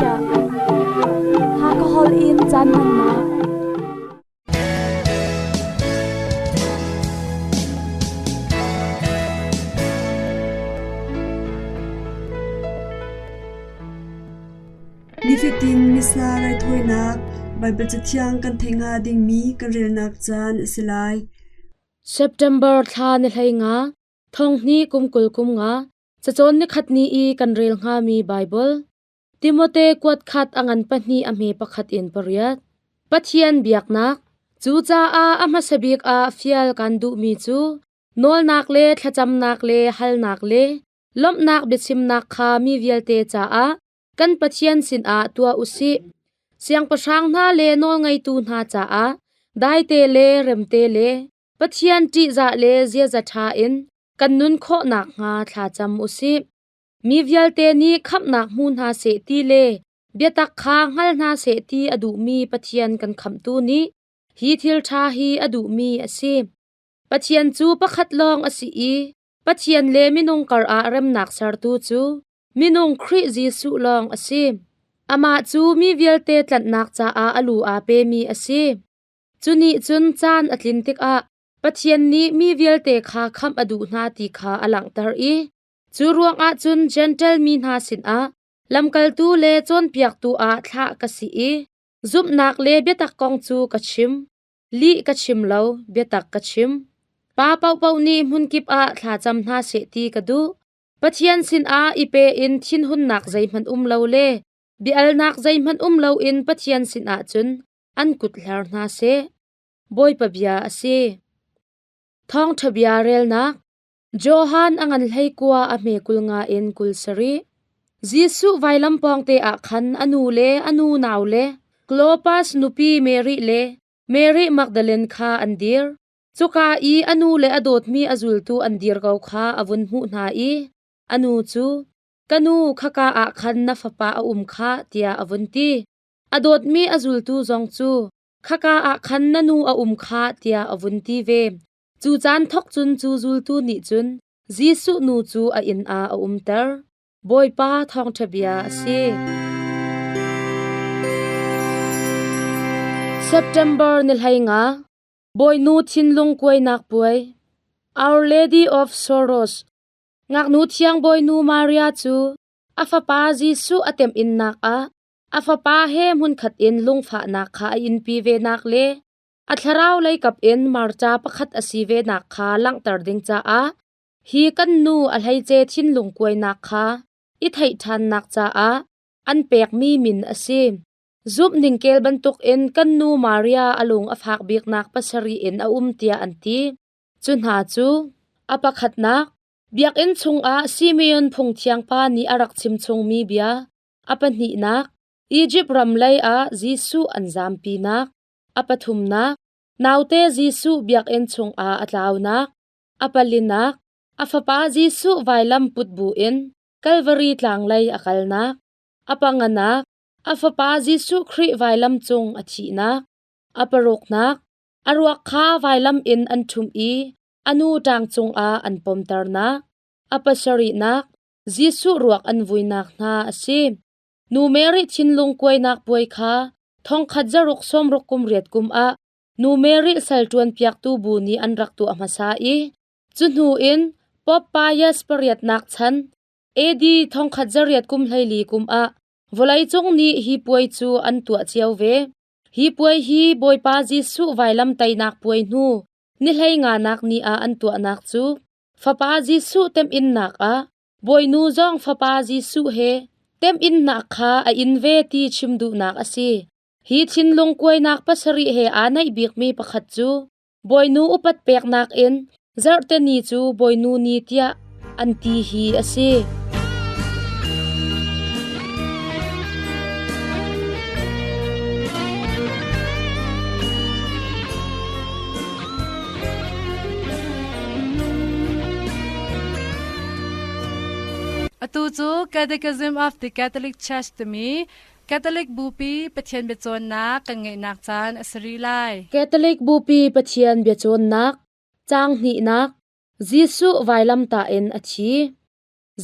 chiah. Hakha holh in caan hmannak. Nifatin Missa raithawinak Baibal Cathiang kan theih hnga dingmi kan relnak caan a si lai. September thla ni hlei nga, thong hnih kum 20 kum nga, cacawn nikhat ni i kan rel hngami Baibal. Timote kuat khat a ngan pahnih a hme pakhat in pariat. Pathian biaknak. Cucaah a hmasa bik ah fial kan duhmi cu nawlnak le thlacamnak le halnak le lawmhnak biachimnak kha mi vialte caah kan Pathian sinah tuah u sih. Siangpahrang hna le nawlngeitu hna caah daite le remte le Pathian ṭihzah le ziaza ṭha in kan nun khawh nakhnga thla cam u sih. Mi vialte nih khamhnak hmu hna seh ti le biatak kha hngal hna seh ti a duhmi Pathian kan khamhtu nih hi thil ṭha hi a duhmi a si. Pathian cu pakhat lawng a si i Pathian le minung karah remnak sertu cu minung Khrih Jesuh lawng a si. Amah cu mi vialte tlanhnak caah a lu aa pemi a si. Cu nih cun caan a tlin tikah Pathian nih mi vialte kha khamh a duh hna ti kha a langhter i cu ruangah cun Jentail mi hna sinah lamkaltu le cawnpiaktu ah thlah ka si i zumhnak le biatak kong cu ka chim. Lih ka chim lo, biatak ka chim. Pa paohpaoh nih hmunkip ah thlacam hna seh ti ka duh. Pathian sinah i pe in thinhunnak zeihmanh um lo le bia-alnak zeihmanh um loin Pathian sinah cun an kut hler hna seh. Bawipa bia a si. Thawngṭha bia relnak Johan a ngan hlei kua a hme 50 nga in 27. Jesuh vailam pawngte ah khan a nu le a nu nau le Klopas nupi Mary le Mary Magdalene kha an dir. Cuka i a nu le a dawtmi a zultu an dir ko kha a vun hmuh hna i a nu cu, Ka nu, khaka ah khan na fapa a um khah, tiah a vun ti. A dawtmi a zultu zong cu, Khaka ah khan na nu a um khah, tiah a vun ti ve. Cu caan thawk cun cu zultu nih cun Jesuh nu cu a inn ah a umter. Bawipa thawngṭha bia a si. September ni hlei nga, Bawinu thinlung kuainak puai, Our Lady of Sorrows, ngaknu thiang Bawinu Maria cu a fapa Jesuh a temhinnak ah a fapa he hmunkhat in lungfahnak kha a inpi venak le a thlarau leikap in marca pakhat a si venak kha langhter ding caah hi kan nu a hleice thinlung kuainak kha i theih ṭhannak caah an pekmi min a si. Zumh ningkel bantukin kan nu Maria a lung a fak biknak pasarih in a um tiah an ti. Cu hna cu a pakhatnak, biakinn chungah Simeon phungthiang pa nih a rak chim chungmi bia, a pahnihnak, Izipt ram lei ah Jesuh an zampinak, a pathumnak, naute Jesuh biakinn chungah a tlaunak, a palinak, a fapa Jesuh vailam put buin Kalvari tlang lei a kalnak, a panganak, a fapa Jesuh Khrih vailam cung a thihnak, a paruknak, a ruak kha vailam in an ṭhumh i a nu ṭang cungah an pomternak, a pasarihnak, Jesuh ruak an vuinak hna a si. Nu Mary thinlung kuainak puai kha thongkhat zaruk sawmruk kum riat kum ah Nu Mary sal ṭuanpiaktu bu nih an rak tuah hmasa i cu hnu in Pope Pius pariatnak chan AD thongkhat zariat kum 14 kum ah vawleicung nih hi puai cu an tuah cio ve. Hi puai hi Bawipa Jesuh vailam teinak puai hnu ni hlei nganak ni ah an tuahnak cu Fapa Jesuh temhinnak ah Bawinu zong Fapa Jesuh he temhinnak kha a in ve ti chim duhnak a si. Hi thinlung kuainak pasarih he aa naih bikmi pakhat cu Bawinu upat peknak in Zarhte ni cu Bawinu ni tiah an ti hi a si. Atu cu Catechism of the Catholic Church timi Catholic Bupi Pathian biacawnnak kan ngeihnak caan a si rih lai. Catholic Bupi Pathian biacawnnak caang hnihnak Jesuh vailamtah in a thi.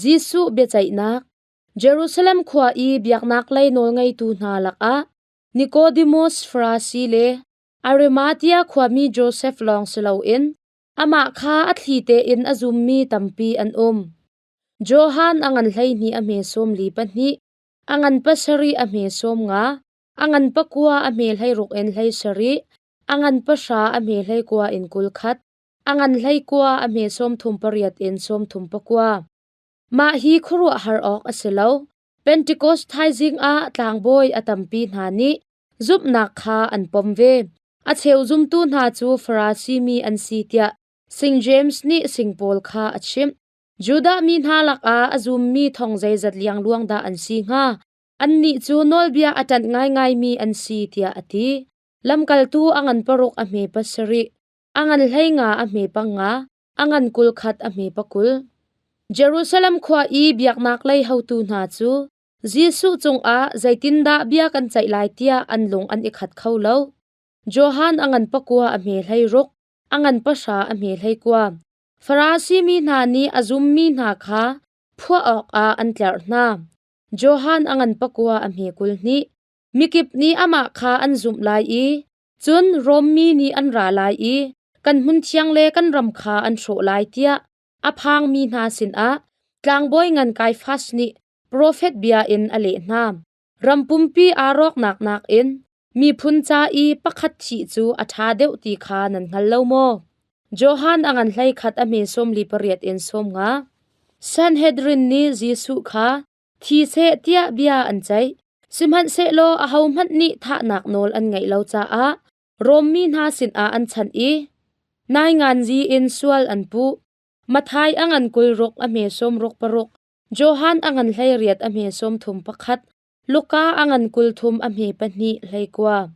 Jesuh biaceihnak. Jerusalem khua i biaknak lei nawlngeitu hna lakah Nicodemus Farasi le Arimathea khuami Josef lawng si loin amah kha a thli tein a zummi tampi an um. Johan a ngan 12 a hme 42, a ngan pasarih a hme 50, a ngan pakua a hme 16 in 17, a ngan pahra a hme 19 in 21, a ngan 19 a hme 38 in 39. Mah hi khuaruahhar awk a si lo. Pentecost thaizing ah tlangbawi a tampi hna nih zumhnak kha an pom ve. A cheu zumtu hna cu Farasi mi an si tiah St. James nih sing pawl kha a chimh. Judah mi hna lakah a zummi thong zeizat liangluang dah an si hnga? Annih cu nawlbia a ṭanh ngaingaimi an si tiah a ti. Lamkaltu a ngan paruk a hme pasarih, a ngan 15 a hme panga, a ngan 21 a hme pakul. Jerusalem khua i biaknak lei hotu hna cu Jesuh cungah zeitindah bia kan ceih lai tiah an lung an i khat kho lo. Johan a ngan pakua a hme 16, a ngan pahra a hme 19. Farasi mi hna nih a zummi hna kha phuah awkah an tlerh hna. Johan a ngan pakua a hme 22. Mikip nih amah kha an zumh lai i cun Rom mi nih an ra lai i kan hmunthiang le kan ram kha an hrawh lai tiah a phangmi hna sinah tlangbawi ngan Kaifas nih profet bia in a leh hna. Ram pumpi aa rawknak nakin miphun ca i pakhat thih cu a ṭha deuh ti kha nan hngal lo maw? Johan a ngan 11 a hme 48 in 50. Sanhedrin nih Jesuh kha thi seh tiah bia an ceih. Sihmanhsehlaw ahohmanh nih thahnak nawl an ngeih lo caah Rom mi hna sinah an chanh i nainganzi in sual an puh. Matthai a ngan 26 a hme 66, Johan a ngan 18 a hme 31, Luka a ngan 30 a hme pahnih 19.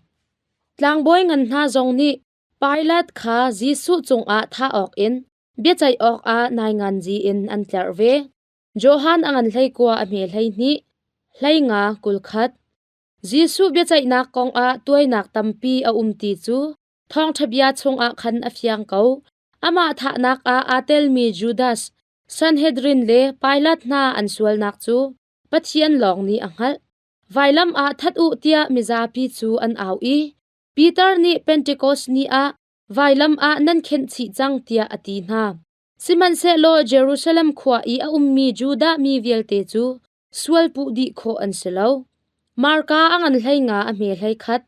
Tlangbawi ngan hna zong nih Pilat kha Jesuh cungah thah awkin biaceih awkah nainganzi in an tlerh ve. Johan a ngan 19 a hme 12, 15 21. Jesuh biaceihnak kongah tuainak tampi a um ti cu thawngṭha bia chungah khan a fiang ko. Amah thahnak ah aa telmi Judas, Sanhedrin le Pilat hna an sualnak cu Pathian lawng nih a hngalh. Vailam ah that u tiah mizapi cu an au i Peter nih Pentekost ni ah vailam ah nan khenh chih cang tiah a ti hna. Sihmanhsehlaw Jerusalem khua i a ummi Judah mi vialte cu sual puh dih khawh an si lo. Marka a ngan 15 a hme 11,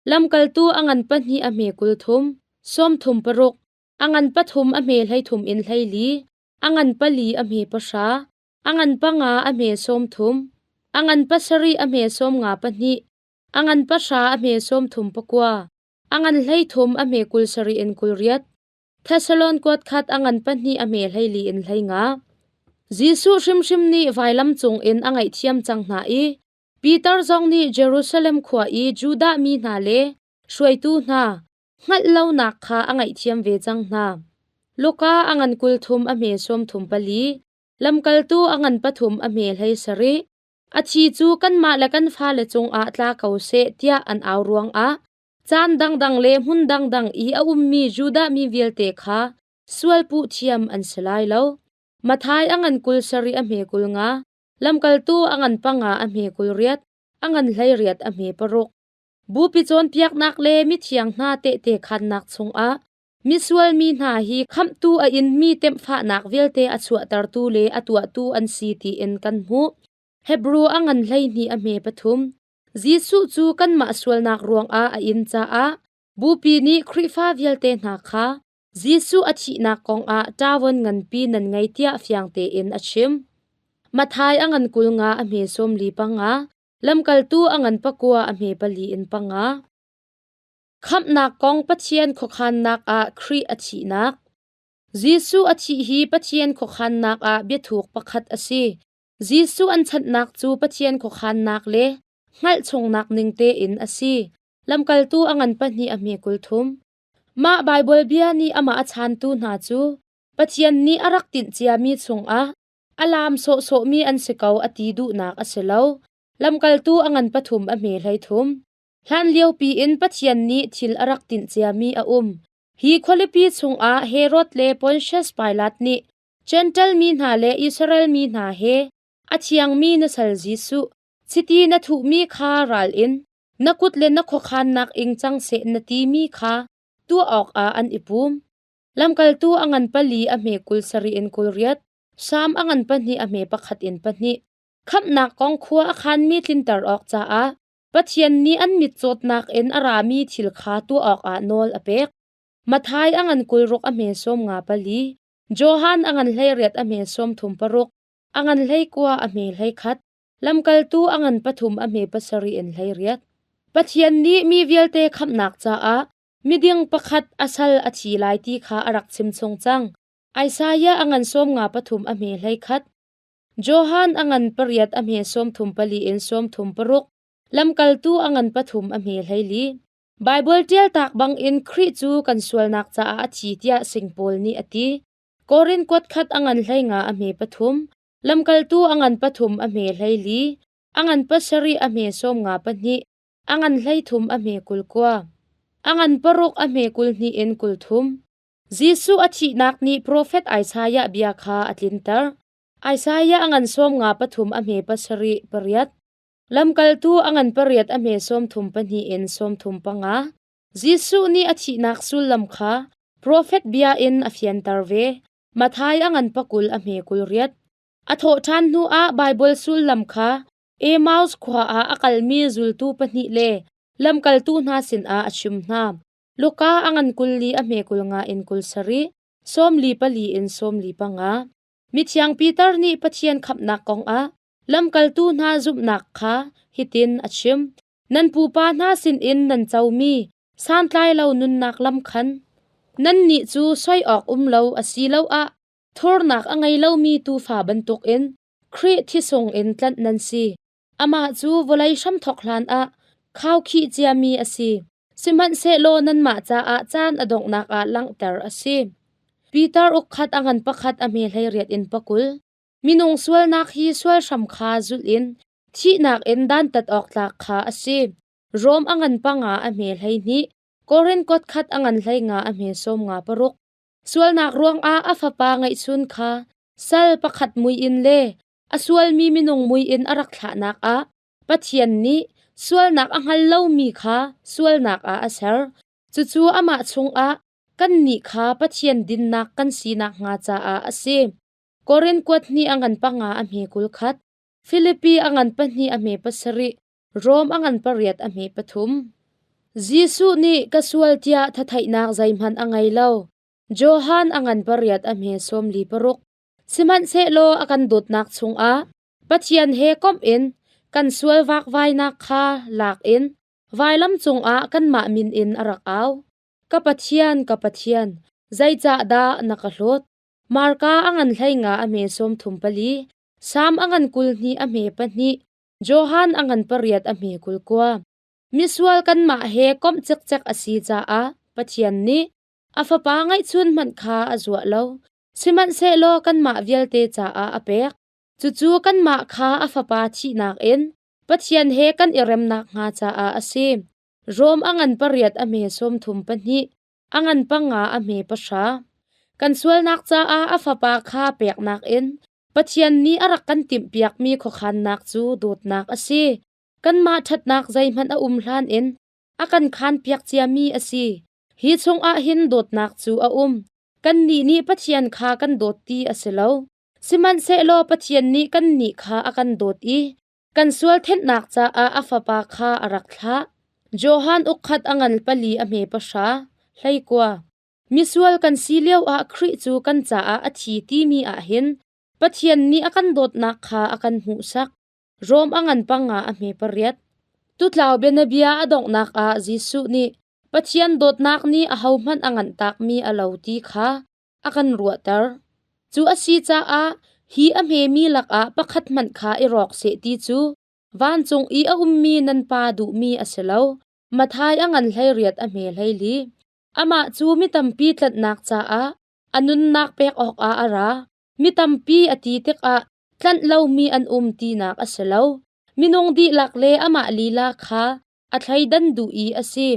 lamkaltu a ngan pahnih a hme 30, 36, a ngan pathum a hme 33 in 24, a ngan pali a hme pahra, a ngan panga a hme 30, a ngan pasarih a hme 52, a ngan pahra a hme 39, a ngan 33 a hme 27 in 28, Thessalon kuat khat a ngan pahnih a hme 14 in 15. Jesuh hrimhrim nih vailam cungin a ngaihthiam cang hna i Peter zong nih Jerusalem khua i Judah mi hna le hruaitu hna hngalh lonak kha a ngaihthiam ve cang hna. Luka a ngan 33 a hme 34, lamkaltu a ngan pathum a hme 17. A thi cu kanmah le kan fale cungah tla ko seh tiah an au ruangah caan dangdang le hmun dangdang i a ummi Judah mi vialte kha sualpuh thiam an si lai lo. Matthai a ngan 27 a hme 50, lamkaltu a ngan panga a hme 28, a ngan 18 a hme paruk. Bupi cawnpiaknak le mithiang hna tehte khannak chungah misual mi hna hi khamhtu a inmi temhfahnak vialte a chuahtertu le a tuahtu an si tiin kan hmuh. Hebru a ngan 12 a hme pathum. Jesuh cu kanmah sualnak ruangah a in caah Bupi nih Khrihfa vialte hna kha Jesuh a thihnak kongah ṭavon nganpi nan ngei tiah fiang tein a chim. Matthai a ngan 50 a hme 45, lamkaltu a ngan pakua a hme pali in panga. Khamhnak kong Pathian khuakhannak ah Khrih a thihnak. Jesuh a thih hi Pathian khuakhannak ah biathuk pakhat a si. Jesuh an chanhnak cu Pathian khuakhannak le hngalh chungnak ning tein a si. Lamkaltu a ngan pahnih a hme 30. Mah Baibal bia nih amah a chantu hna cu Pathian nih a rak tinh ciami chungah a laam sawhsawhmi an si ko a ti duhnak a si lo. Lamkaltu a ngan pathum a hme 13. Hlanliopi in Pathian nih thil a rak tinh ciami a um. Hi khualipi chungah Herod le Pontius Pilat nih Jentail mi hna le Israel mi hna he A thiangmi na sal Jesuh, chiti na thuhmi kha ral in na kut le na khuakhannak ing cang seh na timi kha tuah awkah an i pum. Lamkaltu a ngan pali a hme 27 in 28, Salm a ngan pahnih a hme pakhat in pahnih. Khamhnak kong khua a khanmi tlinter awk caah Pathian nih an mitcawtnak in a rami thil kha tuah awkah nawl a pek. Matthai a ngan 26 a hme 54, Johan a ngan 18 a hme 36, a ngan 19 a hme 21, Lamkaltu a ngan pathum a hme pasarih in 18. Pathian nih mi vialte khamhnak caah miding pakhat a sal a thi lai ti kha a rak chimchung cang. Isaiah a ngan 53 a hme 11. Johan a ngan pariat a hme 34 in 36. Lamkaltu a ngan pathum a hme 14. Baibal ṭialtak bangin Khrih cu kan sualnak caah a thi tiah sing Paul nih a ti. Korin kuat khat a ngan 15 a hme pathum. Lamkaltu a ngan pathum a hme 14. A ngan pasarih a hme 52. A ngan 13 a hme 29. A ngan paruk a hme 22 in 30. Jesuh a thihnak nih profet Isaiah bia kha a tlinter. Isaiah a ngan 53 a hme pasarih pariat. Lamkaltu a ngan pariat a hme 32 in 35. Jesuh nih a thihnak sullam kha profet bia in a fianter ve. Matthai a ngan pakul a hme 28. A thawh ṭhan hnuah Baibal sullam kha Emmaus khua ah a kalmi zultu pahnih le lamkaltu hna sinah a chim hna. Luka a ngan 24 a hme 50 in 70, 44 in 45. Mithiang Peter nih Pathian khamhnak kongah lamkaltu hna zumhnak kha hitin a chim: Nan pupa hna sinin nan comi santlai lo nunnak lam khan nannih cu soi awk um lo asiloah thurnak a ngei lomi tuufa bantukin Khrih thisung in tlanh nan si. Amah cu vawlei hramthawk hlanah khaukhih ciami a si. Sihmanhsehlaw nanmah caah caan a donghnak ah langhter a si. Peter ukkhat a ngan pakhat a hme 18 in 20. Minung sualnak hi sual hram kha zulh in thihnak in dantat awk tlak kha a si. Rom a ngan panga a hme 12, Korin kuat khat a ngan 15 a hme 56. Sualnak ruangah a fapa ngeihchun kha sal pakhat mui in le a sualmi minung mui in a rak thlahnak ah Pathian nih sualnak a hngal lomi kha sualnak ah a ser. Cucu amah chungah kannih kha Pathian dinnak kan si nakhnga caah a si. Korin kuat hnih a ngan panga a hme 21, Filipi a ngan pahnih a hme pasarih, Rom a ngan pariat a hme pathum. Jesuh nih ka sual tiah thathaihnak zeihmanh a ngei lo. Johan a ngan pariat a hme 46. Sihmanhsehlaw a kan dawtnak chungah Pathian he komh in kan sual vakvainak kha lak in vailam cungah kanmah min in a rak au. Ka Pathian, ka Pathian, zeicahdah na ka hlawt? Marka a ngan 15 a hme 34, Salm a ngan 22 a hme pahnih, Johan a ngan pariat a hme 29. Misual kanmah he komh cikcek a si caah Pathian nih a fapa ngeihchun hmanh kha a zuah lo. Sihmanhsehlaw kanmah vialte caah a pek. Cucu kanmah kha a fapa thihnak in Pathian he kan i rem nakhnga caah a si. Rom a ngan pariat a hme 32, a ngan panga a hme pahra. Kan sualnak caah a fapa kha peknak in Pathian nih a rak kan timhpiakmi khuakhannak cu dawtnak a si. Kanmah ṭhatnak zeihmanh a um hlan in a kan khanpiak ciami a si. Hi chungah hin dawtnak cu a um. Kannih nih Pathian kha kan dawt ti a si lo. Sihmanhsehlaw Pathian nih kannih kha a kan dawt i kan sual thenhnak caah a Fapa kha a rak thlah. Johan ukkhat a ngan pali a hme pahra, 19. Misual kan si lioah Khrih cu kan caah a thi timi ah hin Pathian nih a kan dawtnak kha a kan hmuhsak. Rom a ngan panga a hme pariat. Tutlau bianabia a donghnak ah Jesuh nih Pathian dawtnak nih ahohmanh a nganhtakmi a lo ti kha a kan ruahter. Cu a si caah hi a hmemi lakah pakhat hmanh kha i rawk seh ti cu vancung i a ummi nan Pa duhmi a si lo. Matthai a ngan 18 a hme 14. Amah cu mi tampi tlanhnak caah a nunnak pek awkah a ra. Mi tampi a ti tikah tlanh lomi an um tinak a si lo. Minung dihlak le amah lila kha a thleidan duh i a si.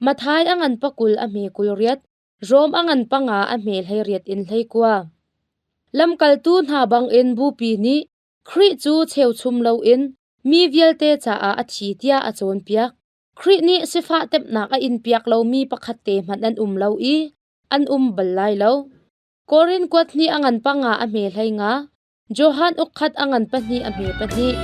Matthai a ngan pakul a hme 28, Rom a ngan panga a hme 18 in 19. Lamkaltu hna bangin bupi nih Khrih cu cheuchum loin mi vialte caah a thi tiah a cawnpiak. Khrih nih sifah temhnak a inpiak lomi pakhat te hmanh an um lo i an um bal lai lo. Korin kuat hnih a ngan panga a hme hlei nga, Johan uk khat a ngan pahnih a hme pahnih.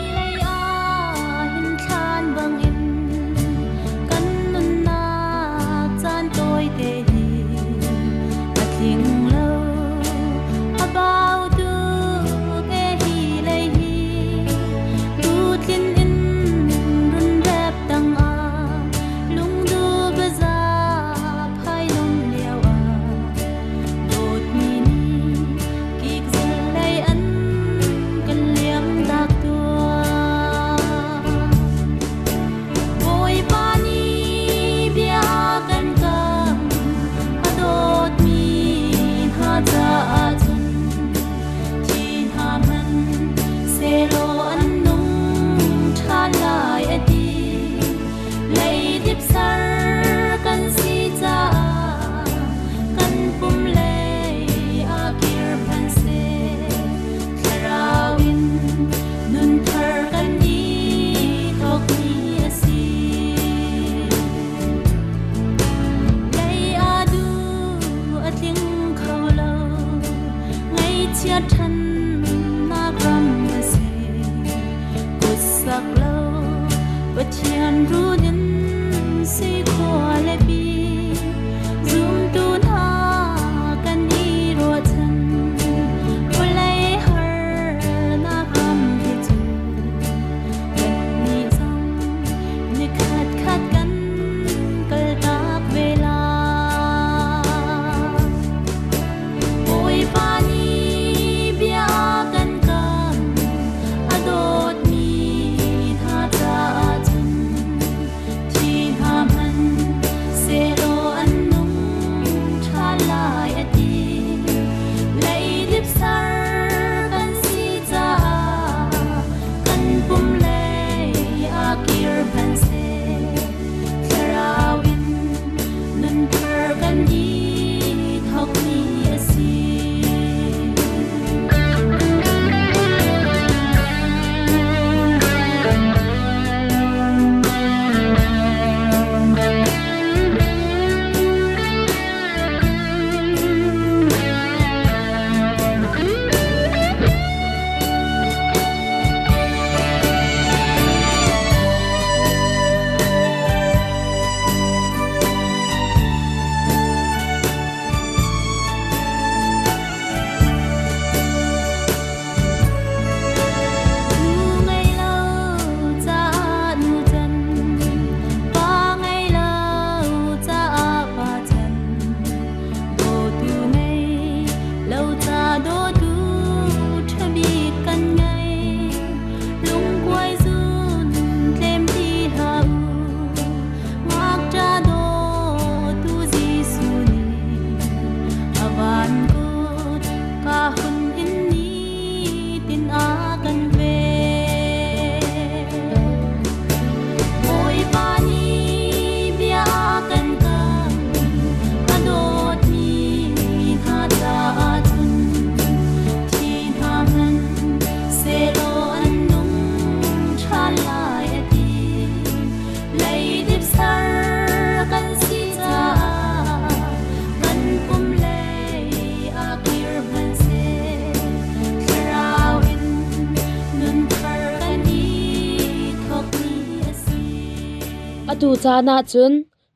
Atu caan ahcun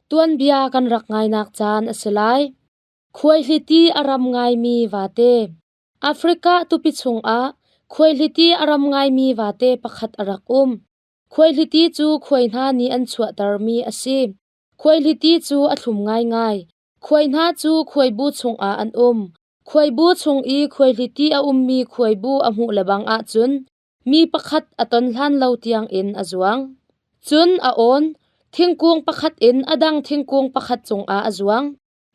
tuanbia kan rak ngainak caan a si lai. Khuaihliti a ram ngaimi vate. Africa tupi chungah khuaihliti a ram ngaimi vate pakhat a rak um. Khuaihliti cu khuai hna nih an chuahtermi a si. Khuaihliti cu a thlum ngaingai. Khuai hna cu khuaibu chungah an um. Khuaibu chung i khuaihliti a ummi khuaibu a hmuh lebang ahcun mi pakhat a ton hlan lo tiangin a zuang. Cun a awn, thingkung pakhat in a dang thingkung pakhat cungah a zuang.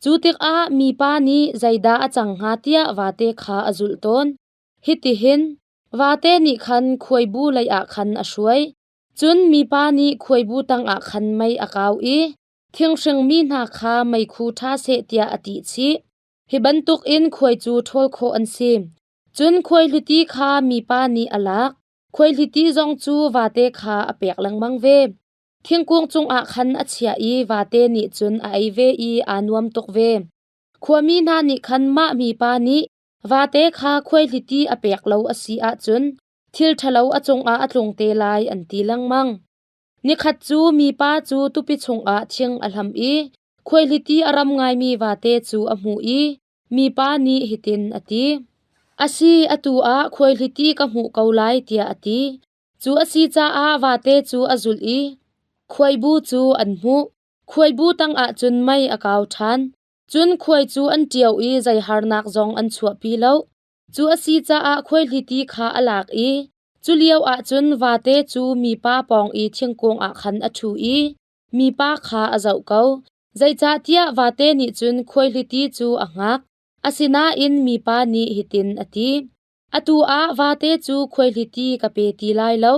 Cu tikah mipa nih zeidah a cang hnga tiah vate kha a zulh tawn. Hitihin vate nih khan khuaibu leiah khan a hruai. Cun mipa nih khuaibu tangah khan mei a kau i thinghring mi hna kha meikhu ṭha seh tiah a tih chih. Hi bantukin khuai cu ṭhawl khawh an si. Cun khuaihliti kha mipa nih a lak. Khuaihliti zong cu vate kha a pek lengmang ve. Thingkung cungah khan a chiah i vate nih cun a ei ve i aa nuam tuk ve. Khuami hna nih khan mah mipa nih vate kha khuaihliti a pek lo a si ahcun thil ṭhalo a cungah a tlung te lai an ti lengmang. Nikhat cu mipa cu tupi chungah thing a hlam i khuaihliti a ram ngaimi vate cu a hmuh i mipa nih hitin a ti. Asi, atu ah khuaihliti ka hmuh ko lai tiah a ti. Cu a si caah vate cu a zulh i khuaibu cu an hmuh. Khuaibu tangah cun mei a kau ṭhan. Cun khuai cu an ṭio i zei harnak zong an chuahpi lo. Cu a si caah khuaihliti kha a lak i cu lio ah cun vate cu mipa pawng i thingkung ah khan a ṭhu i mipa kha a zoh ko. Zeicahtiah vate nih cun khuaihliti cu a hngak. Asinain mipa nih hitin a ti, Atu ah vate cu khuaihliti ka pe ti lai lo,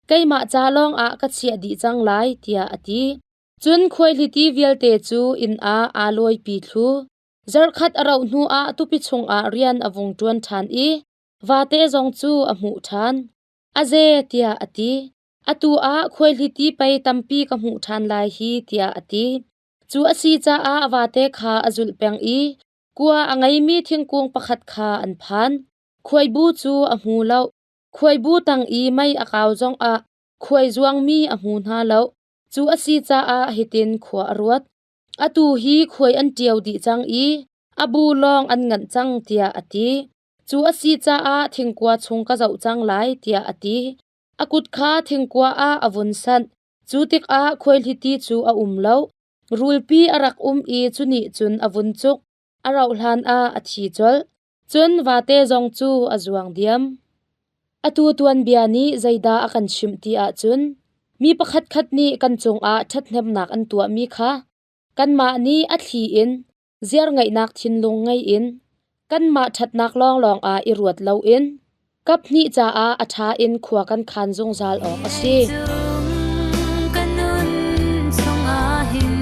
keimah ca lawngah ka chiah dih cang lai, tiah a ti. Cun khuaihliti vialte cu inn ah aa lawipi thlu. Zarhkhat a rauh hnuah tupi chungah rian a vung ṭuan ṭhan i vate zong cu a hmuh ṭhan. A ze tiah a ti. Atu ah khuaihliti pei tampi ka hmuh ṭhan lai hi tiah a ti. Cu a si caah vate kha a zulh peng i kua a ngeimi thingkung pakhat kha an phan. Khuaibu cu a hmu lo. Khuaibu tang i mei a kau zongah khuai zuangmi a hmu hna lo. Cu a si caah hitin khua a ruat. Atu hi khuai an ṭio dih cang i a bu lawng an nganh cang tiah a ti. Cu a si caah thingkua chung ka zoh cang lai tiah a ti. A kut kha thingkua ah a vun sanh. Cu tikah khuaihliti cu a um lo. Rulpi a rak um i cu nih cun a vun cuk. A rauhhlan ah a thi colh. Cun vate zong cu a zuang diam. Atu tuanbia nih zeidah a kan chimh ti ahcun mi pakhatkhat nih kan cungah ṭhathnemnak an tuahmi kha kanmah nih a thli in ziarngeihnak thinlung ngei in kanmah ṭhatnak lawnglawng ah i ruat loin kaphnih caah a ṭha in khua kan khan zungzal awk a si. Ka nun chungah hin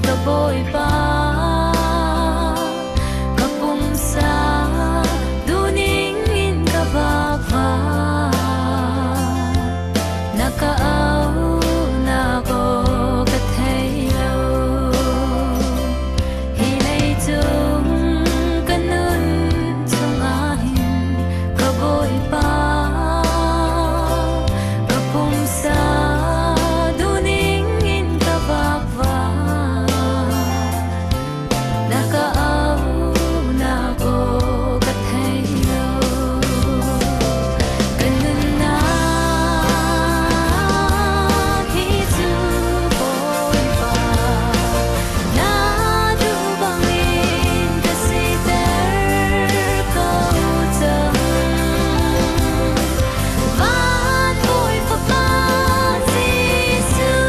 ka Bawipa ka pumsa duhning in ka vapa na ka au na aw ka thei lo hi lei cung ka nun chungah hin ka Bawipa ka pumsa duhning in ka vakva na ka au nak aw ka thei lo ka nunnak hi cu Bawipa na duh bangin ka siter ko cang van Bawi Fapa Jesuh.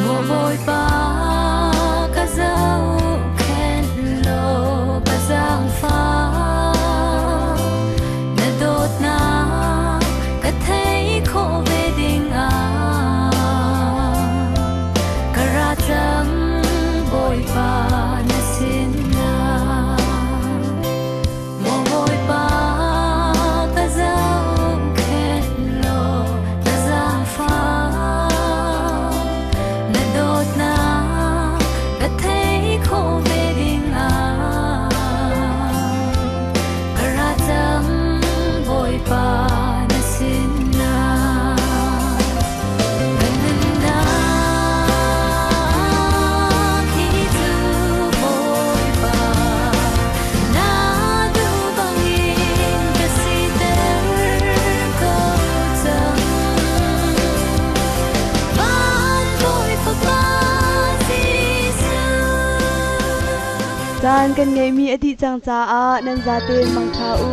Maw Bawipa ka zohkhenh law ka zaangfah na dawtnak ka thei khawh ve ding ah ka ra cang Bawipa na sinah Maw Bawipa ka zohkhenh law ka zaangfah na dawtnak ka thei khawh ve ding ah ka ra cang Bawipa na sinah ka nunnak hi cu Bawipa na duh bangin ka siter ko cang van Bawi Fapa Jesuh. Caan kan ngeihmi a dih cang caah nan zaten mangṭha u.